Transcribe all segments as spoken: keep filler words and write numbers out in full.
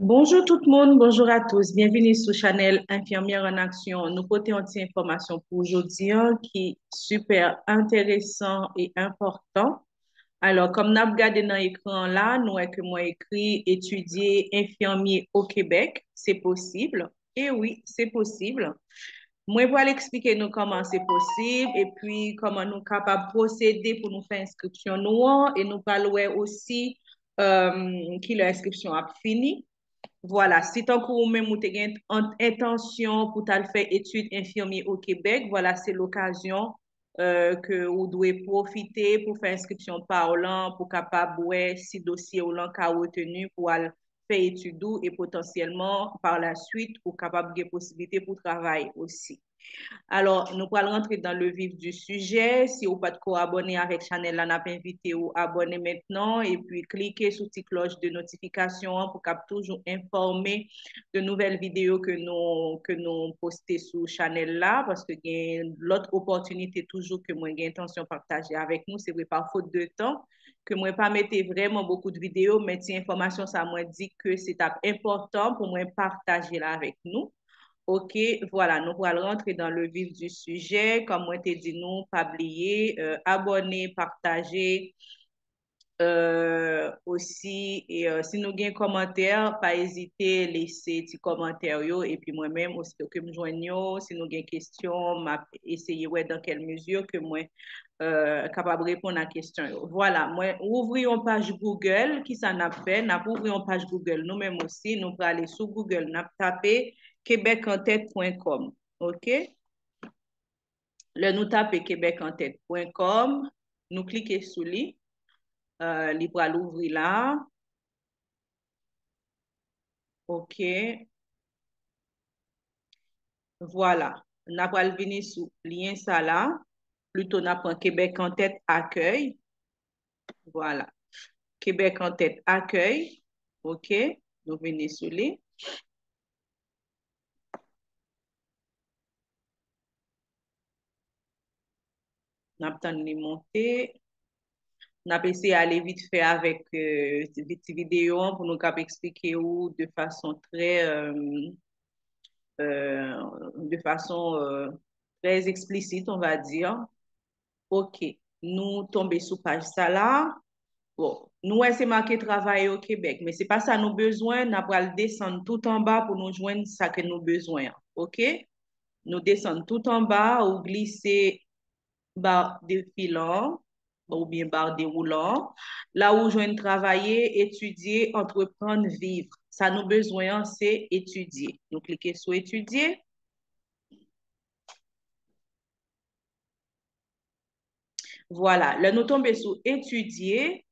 Bonjou tout moun, bonjou a tous. Byenvini sou chanèl Infirmière en Action. Nou pote yon ti enfòmasyon pou jodi a ki sipè enteresan e enpòtan. Alò, kòm n ap gade nan ekran an la, nou wè ke mwen ekri etidye enfimye o Kebèk, se posib. E wi, se posib. Mwen pral eksplike nou kòman se posib, epi kòman nou kapab pwosede pou nou fè enskripsyon nou an, e nou pral wè osi, euh, kilè enskripsyon ap fini. Vwala, si tankou ou menm ou te gen entansyon pou t al fè etid enfimye o Kebèk, vwala, se lokazyon, euh, ke ou dwe pwofite pou fè enskripsyon pa w lan, pou kapab wè si dosye w lan ka reteni pou al fè etid ou, e potansyèlman, pa la swit, ou kapab gen posiblite pou travay osi. Alò, nou pral rantre dans le vif du sujet. Si ou pa t ko abòne avèk chanèl la, n ap envite ou abòne mentnan, epi klike sou ti klòch de notifikasyon an pou k ap toujou enfòme de nouvèl videyo ke nou, ke nou poste sou chanèl la, paske gen lòt opòtinite toujou ke mwen gen entansyon pataje avèk nou. Se vre, pa fot de tan, ke mwen pa mete vrèman bokou de videyo, men ti enfòmasyon sa mwen di ke se t ap enpòtan pou mwen pataje l avèk nou. Ok, vwala, nou pral rantre dans le vif du sujet. Kòm mwen te di nou, pa bliye, euh, abòne, pataje, euh, osi, e, euh, si nou gen kòmantè, pa ezite lese ti kòmantè yo, epi mwen menm, osito ke m jwenn yo, si nou gen kesyon, m ap eseye wè dans quelle mesure ke mwen, euh, kapab reponn a kesyon yo. Vwala, mwen ouvri yon paj Google. Kisa n ap fè? N ap ouvri yon paj Google nou menm osi. Nou prale sou Google, n ap tape quebecantet point com. Ok? Lè nou tape quebecantet point com, nou klike sou li. Euh, li pral ouvri la. Ok. Vwala. N a pral vini sou lyen sa la. Plito n a pran Québec en tête accueil. Vwala. Québec en tête accueil. Ok. Nou vini sou li. N ap tann li monte. N ap eseye ale vit fè avèk, euh, ti, ti videyo an pou nou kab eksplike ou de fason trè, euh, euh, de fason, euh, trè eksplisit, on va dire. Ok, nou tonbe sou paj sa la. Bon, nou wè se make travay o Kebèk, men se pa sa nou bezwen, n a pral desann tout anba pou nou jwenn sa ke nou bezwen an. Ok? Nou desann tout anba, ou glise ba de filan, oubyen ba dewoulan. La ou jwenn travailler, étudier, entreprendre, vivre. Sa nou bezwen an, se etidye. Nou klike sou etidye. Vwala, lè nou tonbe sou etidye,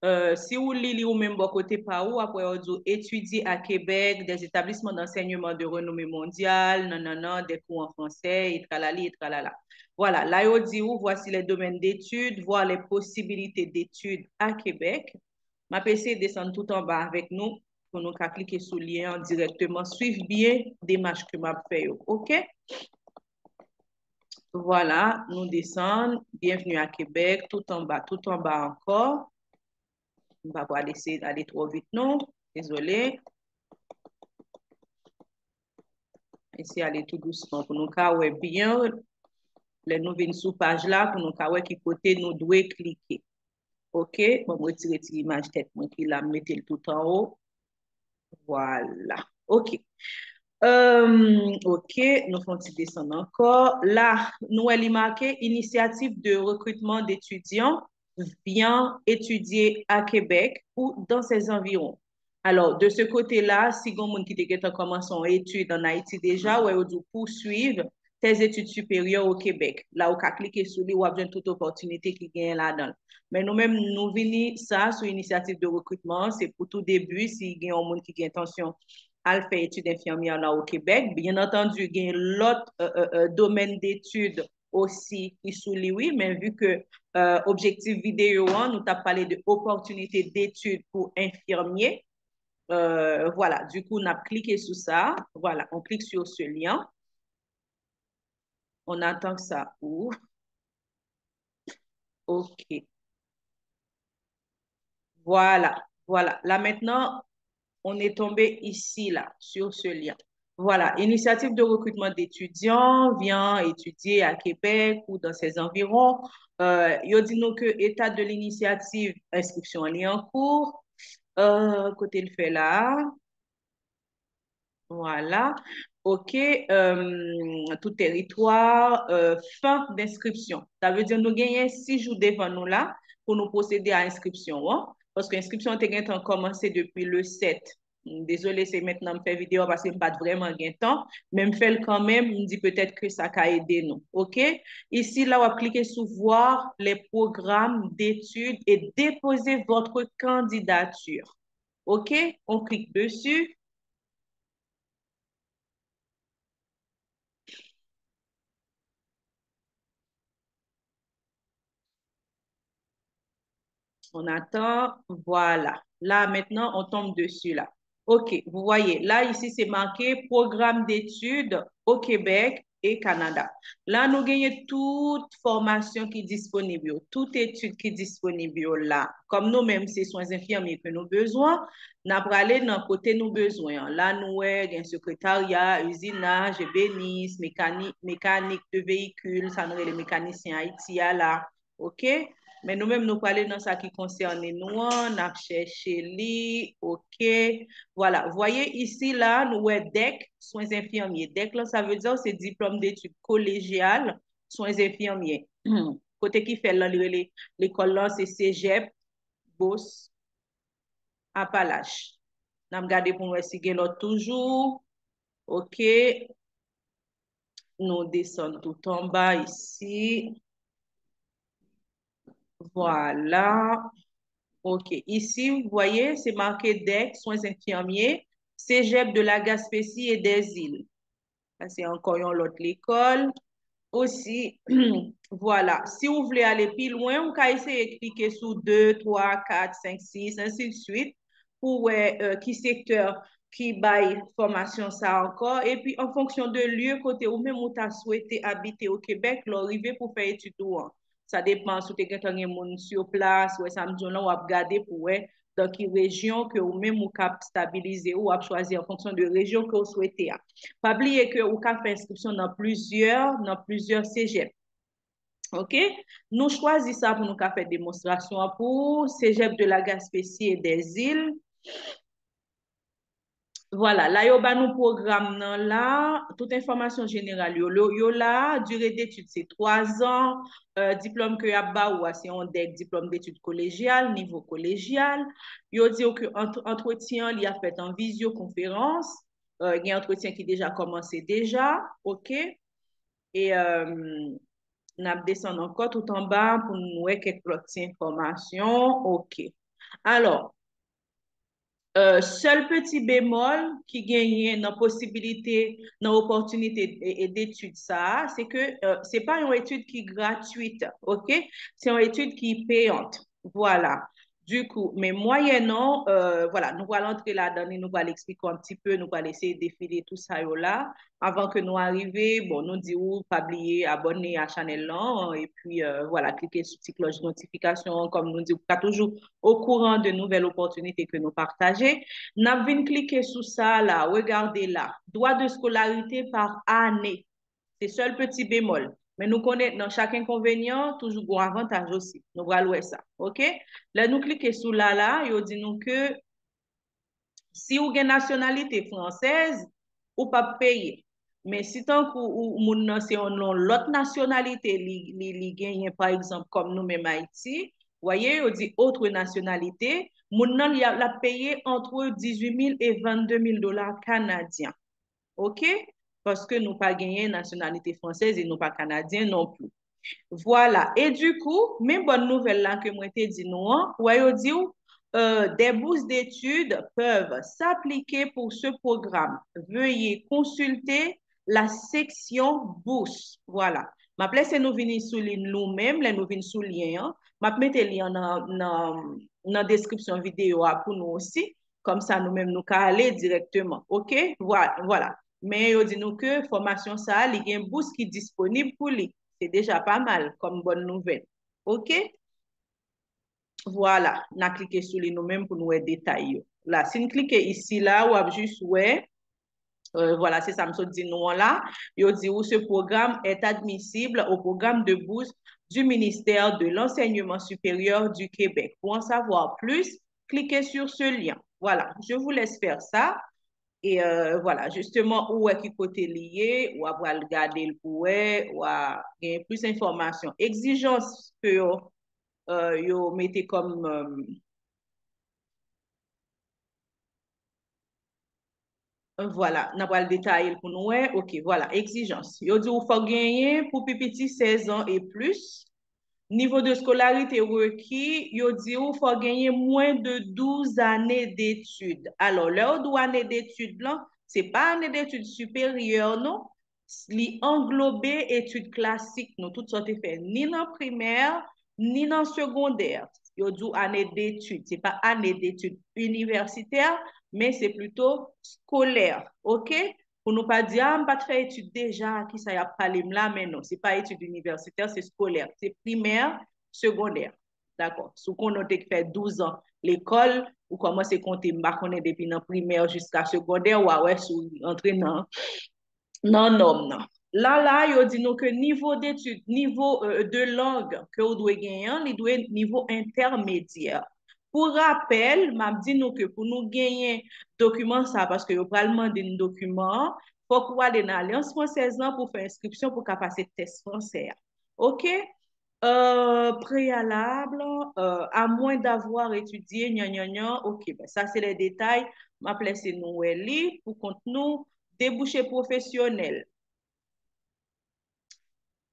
euh, si ou li li ou menm bò kote pa ou, apre yo di w étudier à Québec, des établissements d'enseignement de renommée mondiale, nannan, des cours en français, et tralali, et tralala. Vwala, la yo di ou, voici les domaines d'études, voir les possibilités d'études à Québec. M ap eseye desann tout anba avèk nou pou nou ka klike sou lyen an dirèkteman. Swiv byen demach ke m ap fè yo, ok? Vwala, nou desann. Bienvenue à Québec, tout anba, tout anba ankò. M pa pral eseye ale twò vit non. Dezole. Eseye ale tou dousman pou nou ka wè byen. Lè nou vin sou paj la, pou nou ka wè ki kote nou dwe klike. Ok, bon, m retire ti imaj tèt mwen ki la, m mete l tout anwo. Vwala. Ok. Euh, ok, nou fè yon ti desann ankò. La, nou wè li make initiative de recrutement d'étudiants vient étudier à Québec ou dans ses environs. Alò, de ce côté-là, si gen moun ki te gentan kòmanse yon etid an Ayiti deja, wè yo di w poursuivre tes études supérieures au Québec. La ou ka klike sou li, w ap jwenn tout opòtinite ki genyen ladan l. Men nou menm, nou vini sa sou initiative de recrutement, se pou tou debi, si gen yon moun ki gen entansyon al fè etid enfimyè la o Kebèk. Byen antandi, gen lòt, euh, euh, euh, domèn detid osi ki sou li, wi, men vi ke, euh, objektif videyo an, nou t ap pale de opòtinite detid pou enfimyè. Euh, vwala, dikou, n ap klike sou sa. Vwala, on clique sur ce lien. On attend que ça ouvre. Ok. Vwala, vwala. La mentnan, On est tombé ici, là, sur ce lien. Voilà, initiative de recrutement d'étudiants, viens étudier à Québec ou dans ses environs. Euh, yo di nou ke état de l'initiative, inscription li an kou. Euh, kote l fè la? Voilà. OK. Euh, tout territoire, euh, fin d'inscription. Sa vle di nou genyen sis jou devan nou la pou nou pwosede a enskripsyon an. Paske enskripsyon an te gentan kòmanse depi le sèt. Dezole, se mentnan m fè videyo a paske m pa t vrèman gen tan, men m fè l kanmenm, m di petèt ke sa ka ede nou. OK? Isi la, w ap klike sou voir les programmes d'études et déposer votre candidature. OK? On clique dessus. On attend, voilà. Là, maintenant, on tombe dessus, là. OK, vous voyez, là, ici, c'est marqué programme d'études au Québec et Canada. La, nou genyen tout fòmasyon ki disponib yo, tout etid ki disponib yo la. Kòm nou menm, se swen enfimye ke nou bezwen, n a prale nan kote nou bezwen an. La, nou wè, gen sekretarya, izinaj, ebenis, mekanik, mekanik de veyikil, sa nou rele mekanisyen Ayiti a la. OK? Men nou menm, nou prale nan sa ki konsène nou an, n ap chèche li, OK? Voilà, voyez ici, là, nou wè dèk, swen enfimye. Dèk lan, sa vle di se diplôme d'études collégiales, swen enfimye. Kote ki fè l lan, li rele lekòl lan, se Cégep Beauce Appalaches. N ap gade pou n wè si gen lòt toujou. OK. Nou desann tout anba isi. Voilà. OK. Ici, vous voyez, c'est marqué dèk, soins infirmiers, Cégep de la Gaspésie et des Îles. Sa se ankò yon lòt lekòl. Osi, voilà. Si w vle ale pi lwen, ou ka eseye klike sou de, twa, kat, senk, sis, ensidswit, pou wè, euh, ki sektè ki bay fòmasyon sa ankò. Epi, an fonksyon de lye kote ou menm ou ta swete abite o Kebèk, lè w rive pou fè etid ou an. Sa depann si w te gentan gen moun sou plas, wè sa m di w lan, w ap gade pou wè dan ki rejyon ke ou menm ou kab stabilize ou, w ap chwazi an fonksyon de rejyon ke w swete a. Pa bliye ke ou ka fè enskripsyon nan plizyè, nan plizyè Cégep. OK? Nou chwazi sa pou nou ka fè demonstrasyon an pou ou, Cégep de la Gaspésie et des Îles. Voilà, la yo ba nou pwogram nan la, tout enfòmasyon jeneral yo, yo, yo la, dire detid se twa zan, euh, diplòm ke y ap ba ou a se yon dèk, diplòm detid kolejyal, nivo kolejyal. Yo di w ke ant-, antretyen an, li ap fèt an vizyokonferans, euh, gen antretyen ki deja kòmanse deja, OK? E, euh, n ap desann ankò tout anba pou n wè kèk lòt ti enfòmasyon. OK. Alò, euh, sèl peti bemòl ki genyen nan posibilite, nan opòtinite e, e detid sa a, se ke, euh, se pa yon etid ki gratwit, OK? Se yon etid ki peyant. Voilà. Du coup, men mwayèn an, euh, voilà, nou pral antre ladan li, nou pral eksplike w un petit peu, nou pral eseye defile tout sa yo la. Avan ke nou arive, bon, nou di w pa bliye abòne a chanèl lan, epi, euh, voilà, klike sou ti klòch notifikasyon an, kòm nou di w, pou ka toujou okouran de nouvèl opòtinite ke nou pataje. N ap vin klike sou sa la, regardez là, droit de scolarité par année. Se sèl peti bemòl. Men nou konnen nan chak enkonvenyan, toujou gon avantaj osi. Nou pral wè sa. OK? Lè nou klike sou la la, yo di nou ke si ou gen nasyonalite fransèz, ou p ap peye. Men si tankou ou, moun nan se yon, yon lòt nasyonalite li, li, li genyen, pa egzanp, kòm nou menm Ayiti, w wè yo di autre nationalité, moun nan li a, l ap peye entre dix-huit mille et vingt-deux mille dola kanadyen. OK? Paske nou pa genyen nasyonalite fransèz e nou pa kanadyen non pli. Voilà. Et du coup, men bòn nouvèl la ke mwen te di nou an, wè yo di w, euh, des bourses d'études peuvent s'appliquer pour ce programme. Veuillez consulter la section bourse. Voilà. M ap lese nou vini sou li nou menm, lè nou vin sou lyen an. M ap mete li an nan, nan, nan deskripsyon videyo a pou nou osi. Kòm sa nou menm nou ka ale dirèkteman. OK? Vwa-, voilà. Men yo di nou ke fòmasyon sa a, li gen bous ki disponib pou li. Se deja pa mal kòm bòn nouvèl. OK? Vwala, n a klike sou li nou menm pou nou wè detay yo. La, si n klike isi la, w ap jis wè, euh, vwala, se sa m sot di nou an la. Yo di ou ce programme est admissible au programme de bourse du ministère de l'Enseignement supérieur du Québec. Pour en savoir plus, cliquez sur ce lien. Voilà, je vous laisse faire ça. E, euh, vwala, jisteman, ou wè ki kote li ye, w a pral gade l pou wè, w a gen plis enfòmasyon. Egzijans ke yo, euh, yo mete kòm, euh, vwala, n a pral detaye l pou nou wè. Ok, vwala, egzijans. Yo di ou fòk genyen pou pi piti sèz an e plis. Niveau de scolarité requis, yo di ou fò genyen moins de douze années d'études. Alò, lè yo di w ane detid lan, se pa ane detid siperyè, non. Li anglobe etid klasik nou tout sa w te fè, ni nan primè, ni nan segondè. Yo di w ane detid, se pa ane detid inivèsitè, men se plito skolè, ok? Pou nou pa di, a, m pa t fè etid deja, kisa y ap pale m la, men non, se pa etid inivèsitè, se skolè, se primè, segondè. Dakò. Si w konnen w te fè douz an lekòl, ou kòmanse konte, m pa konnen, depi nan primè jiska segondè, w a wè si w antre nan, nan nòm nan. La, la, yo di nou ke nivo detid, nivo, euh, de lang ke w dwe genyen an, li dwe nivo entèmedyè. Pou rapèl, m ap di nou ke pou nou genyen dokiman sa, paske yo pral mande n dokiman an, fòk ou ale nan Alyans Fransèz lan pou fè enskripsyon pou ka pase tès fransè a. Ok? Euh, préalable, euh, à moins d'avoir étudié, nyan, nyan, nyan. Ok, ben, sa se lè detay. M ap lese nou wè li pou kont nou. Debouche pwofesyonèl.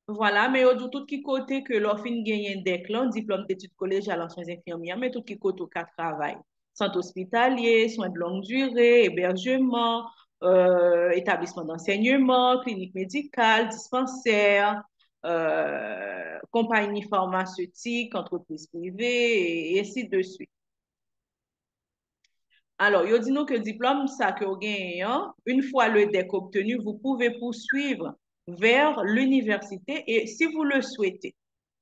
Vwala, men yo di w tout ki kote ke lè w fin genyen dèk lan, diplôme d'études collégiales en soins infirmiers, men tout ki kote w ka travay. Sant ospitalye, soins de longue durée, hébergement, euh, établissement d'enseignement, clinique médicale, dispensaire, euh, compagnie pharmaceutique, entreprise privée, et ainsi de suite. Alò, yo di nou ke diplòm sa ke w genyen an, une fois le dec obtenu, vous pouvez poursuivre vers l'université et si vous le souhaitez.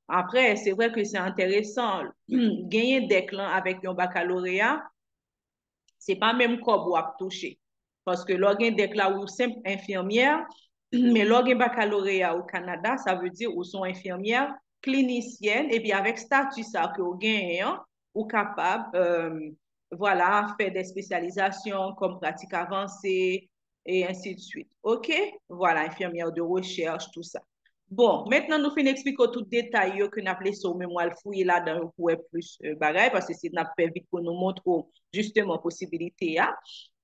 Après, c'est vrai que c'est intéressant, genyen dèk lan avèk yon bakaloreya, se pa menm kòb w ap touche. Paske lè w gen dèk la, ou senp enfimyè, men lè w gen bakaloreya o Kanada, sa vle di ou se yon enfimyè klinisyèn, epi avèk stati sa ke w genyen an, ou kapab, euh, vwala, fè de espesyalizasyon kòm pratik avanse, e ensi de swit. Ok? Vwala, enfimyè de rechèch, tou sa. Bon, mentnan nou fin eksplike w tout detay yo ke n ap lese w menm w al fouye ladan yo pou w wè plis, euh, bagay, paske se n ap fè vit pou nou montre w jisteman posibilite a.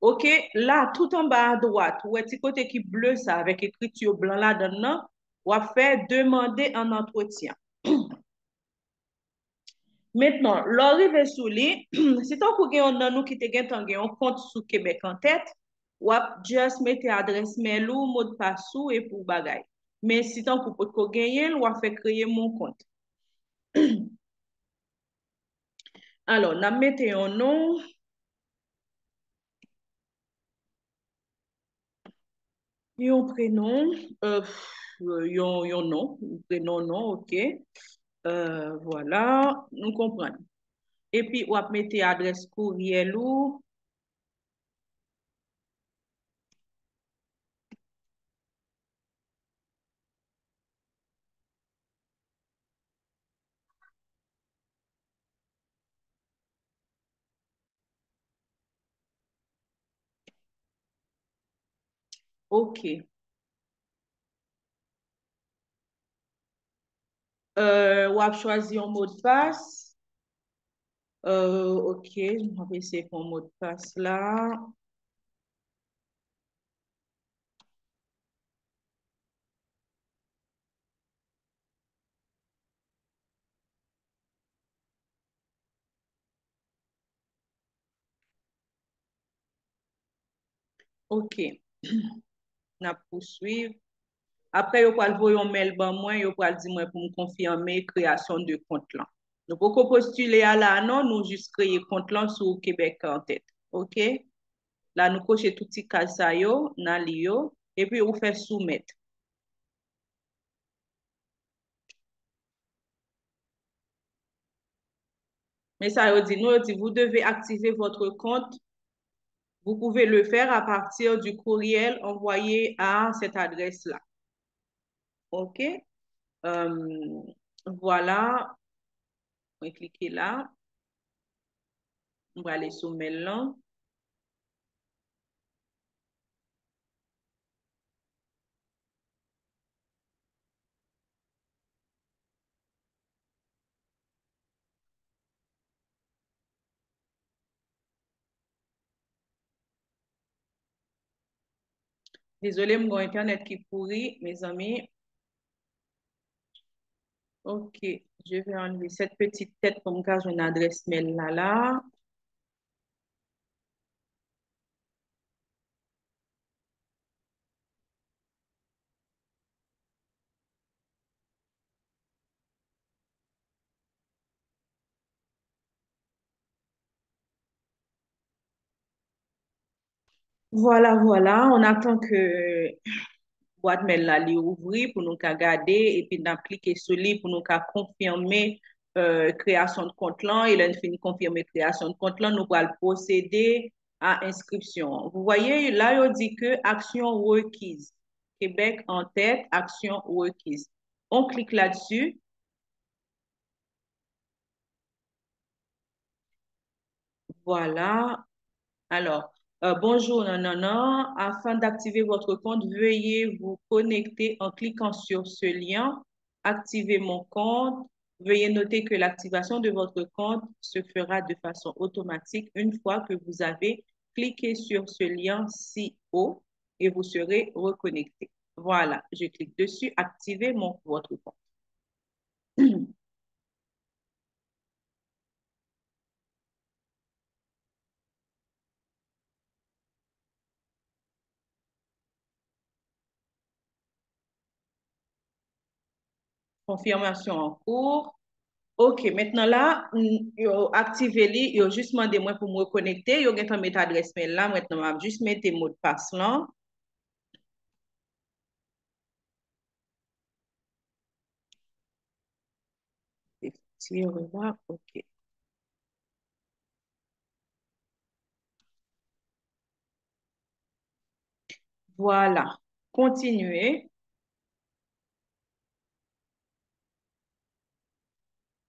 Ok, la, tout anba adwat, ou wè ti kote ki ble sa avèk ekriti yo blan ladan l nan, w ap fè demande en entretien. Mentnan, lè w rive sou li, si tankou gen yon nan nou ki te gentan gen yon kont sou Québec en tête, w ap just mete adrès mail ou, modpas ou epi w bagay. Men si tankou potko genyen l, w ap fè kreye mon kont. Alò, n ap mete yon non. Yon prenon, euh, yon, yon non, yon prenon, non, ok. Euh, vwala, nou konprann. Epi w ap mete adrès kouryèl ou. Ok. Euh, w ap chwazi yon modpas. Euh, ok, m ap eseye fè yon modpas la. Ok. N ap pouswiv. Apre, yo pral voye yon mèl ban mwen, yo pral di mwen pou m konfime kreyasyon de kont lan. Nou poko postile a la, non, nou jis kreye kont lan sou Québec en tête. Ok? La, nou koche tout ti kaz sa yo, n a li yo, epi ou fè soumèt. Men sa yo di nou, yo di, vous devez activer votre compte. Vous pouvez le faire à partir du courriel envoyé à cette adresse-là. OK. Euh, voilà. Mwen klike la. Mwen prale sou mail lan. Dezole, m gon entènèt ki pouri, mezanmi. Ok, je vais enlever cette petite tête pou m ka jwenn adrès mail la la. Vwala, vwala, on attend que bwat mèl la li ouvri pou nou ka gade, epi n ap klike sou li pou nou ka konfime, euh, kreyasyon de kont lan, e lè n fin konfime kreyasyon de kont lan, nou pral pwosede a enskripsyon an. Vous voyez, la yo di ke action requise. Québec en tête, action requise. On clique là-dessus. Voilà. Alors, euh, bonjour, nanana. Afin d'activer votre compte, veuillez vous connecter en cliquant sur ce lien. Activer mon compte. Veuillez noter que l'activation de votre compte se fera de façon automatique une fois que vous avez cliqué sur ce lien ci-haut et vous serez reconnecté. Voilà, je clique dessus, activer mon, votre compte. Konfimasyon an kou. Ok, mentnan la, m, yo aktive li, yo jis mande mwen pou m rekonekte, yo gentan met adrès mèl la, mentnan m ap jis mete modpas lan. Retire la, ok. Vwala. Kontinye.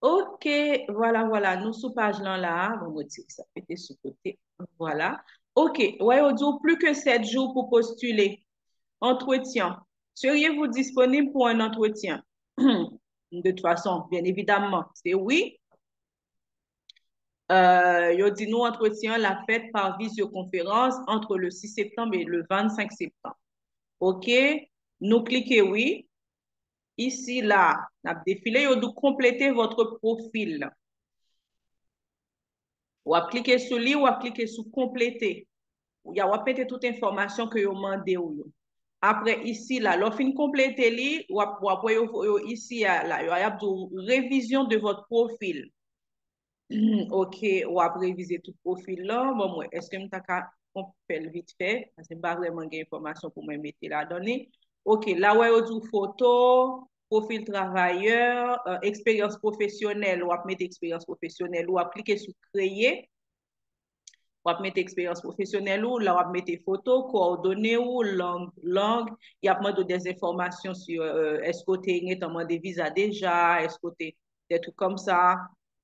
Ok, vwala, vwala. Nou sou paj lan la. Bon, mwen retire sa. Mete sou kote. Vwala. Ok, wè, yo di w, plus que sept jours pour postuler. Entretien. Seriez-vous disponible pour un entretien? De toute façon, bien évidemment, c'est oui. Euh, yo di nou entretien an ap fèt par visioconférence entre le six septembre et le vingt-cinq septembre. Ok, nou klike wi. Isi la, n ap defile, yo di w complètez votre profil. W ap klike sou li, w ap klike sou complèter. Ya, w ap mete tout enfòmasyon ke yo mande w yo. Apre isi la, lè w fin konplete li, w ap, w ap wè yo, yo isi a, la, yo, y ap di w révision de votre profil. Ok, w ap revize tout pwofil lan. Bon, mwen, èske m ta ka, bon, fè l vit fè? Paske m pa vrèman gen enfòmasyon pou mwen mete ladan li. Ok, la, wè, yo di w foto, pwofil travayè, euh, eksperyans pwofesyonèl, w ap mete eksperyans pwofesyonèl, w ap klike sou kreye. W ap mete eksperyans pwofesyonèl ou, la w ap mete foto, kowòdone ou, lang, lang. Y ap mande w des enfòmasyon si, euh, èske w te gentan mande viza deja, èske w te, des trucs comme ça.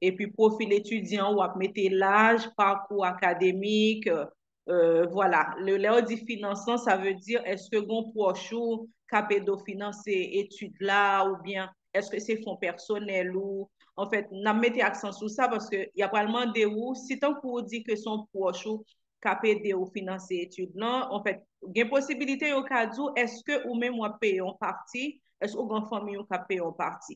Epi pwofil etidyan ou, w ap mete laj, pakou akademik, euh, vwala. Lè, lè yo di finans lan, sa vle di èske gon pwòch ou k ap ede w finanse etid la, oubyen èske se fon pèsonèl ou? Anfèt, n ap mete aksan sou sa paske y ap pral mande ou, si tankou ou di ke se yon pwòch ou k ap ede ou finanse etid lan, anfèt, gen posibilite yo ka di w, èske ou menm w ap peye yon pati, èske ou gen fanmi ou k ap peye yon pati?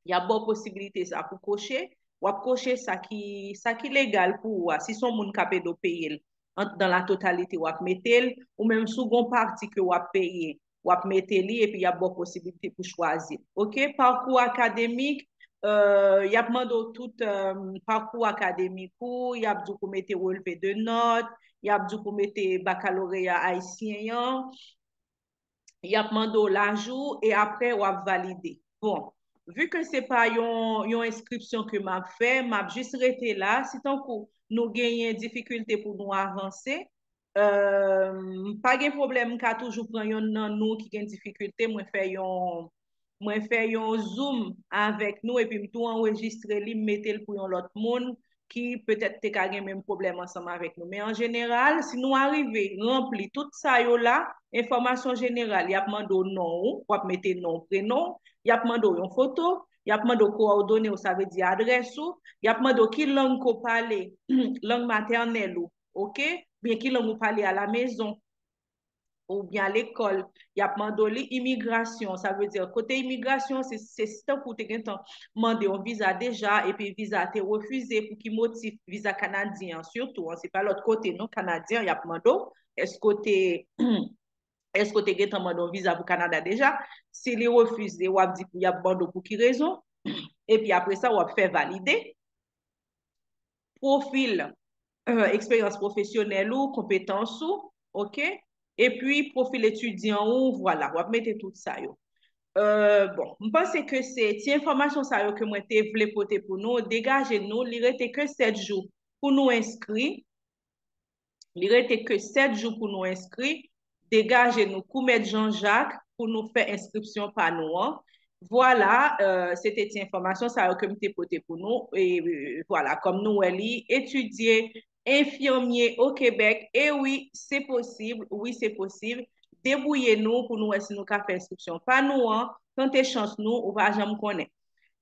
Y ap ba w posibilite sa pou koche, w ap koche sa ki, sa ki legal pou ou a. Si se yon moun k ap ede w peye l, an, dans la totalité, w ap mete l, ou menm si w gen yon pati ke w ap peye, w ap mete li, epi y ap ba w posibilite pou chwazi. Ok, pakou akademik, euh, y ap mande w tout, euh, pakou akademik ou, y ap di w pou mete relevé de notes, y ap di w pou mete bakaloreya ayisyen an, y ap mande w laj ou, e apre w ap valide. Bon, Vu ke se pa yon, yon enskripsyon ke m ap fè, m ap jis rete la. Si tankou nou genyen difikilte pou nou avanse, euh, pa gen pwoblèm, m ka toujou pran yonn nan nou ki gen difikilte, mwen fè yon, mwen fè yon Zoom avèk nou, epi m tou anrejistre li, m mete l pou yon lòt moun ki petèt te ka gen menm pwoblèm ansanm avèk nou. Men an jeneral, si nou arive ranpli tout sa yo la, enfòmasyon jeneral, y ap mande w non w, w ap mete non w, prenon w, y ap mande w yon foto, y ap mande w kowòdone w, sa vle di adrès ou, y ap mande w ki lang ke w pale, lang matènèl ou, oke? Byen ki lang ou pale alamezon, oubyen alekòl, y ap mande w li. Imigrasyon, sa vle di kote imigrasyon, se, se tankou w te gentan mande yon viza deja, epi viza a te refize, pou ki motif viza kanadyen an, sitou, an, se pa lòt kote, non, kanadyen an, y ap mande w, èske w te, èske w te gentan mande yon viza pou Kanada deja? Si li refize, w ap di pou y ap mande w pou ki rezon, epi apre sa, w ap fè valide. Pwofil, euh, eksperyans pwofesyonèl ou, konpetans ou, oke? Epi pwofil etidyan ou, vwala, w ap mete tout sa yo. Euh, bon, m panse ke se ti enfòmasyon sa yo ke mwen te vle pote pou nou. Degaje nou, li rete ke sèt jou pou nou enskri. Li rete ke sèt jou pou nou enskri. Degaje nou, kou Mèt Jean Jacques, pou nou fè enskripsyon pa nou an. Vwala, euh, se te ti enfòmasyon sa yo ke m te pote pou nou. E, euh, vwala, kòm nou wè li, etidye enfimye o Kebèk. E wi, se posib, wi, se posib. Debouye nou pou nou wè si nou ka fè enskripsyon pa nou an. Tante chans nou, ou pa janm konnen.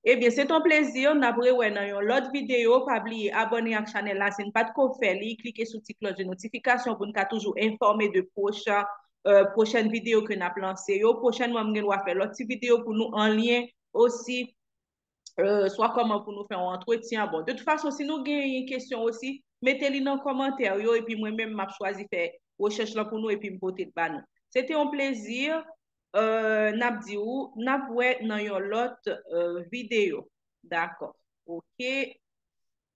Ebyen, se ton plezi, n ap rewè nan yon lòt videyo. Pa bliye abòne ak chanèl la si n pa t ko fè li, klike sou ti klòch de notifikasyon pou n ka toujou enfòme de pwochen, euh, pwochèn videyo ke n ap lanse yo. Pwochènman, m gen dwa fè lòt ti videyo pou nou an lyen osi, euh, swa kòman pou nou fè yon antretyen. Bon, de tout fason, si nou genyen kesyon osi, mete li nan kòmantè yo, epi mwen menm, m ap chwazi fè rechèch lan pou nou, epi m pote l ba nou. Se te yon plezi. Euh, n ap di w, n ap wè nan yon lòt, euh, videyo. Dakò. Oke.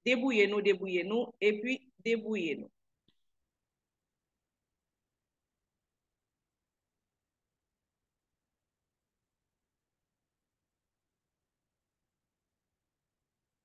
Debouye nou, debouye nou, epi debouye nou.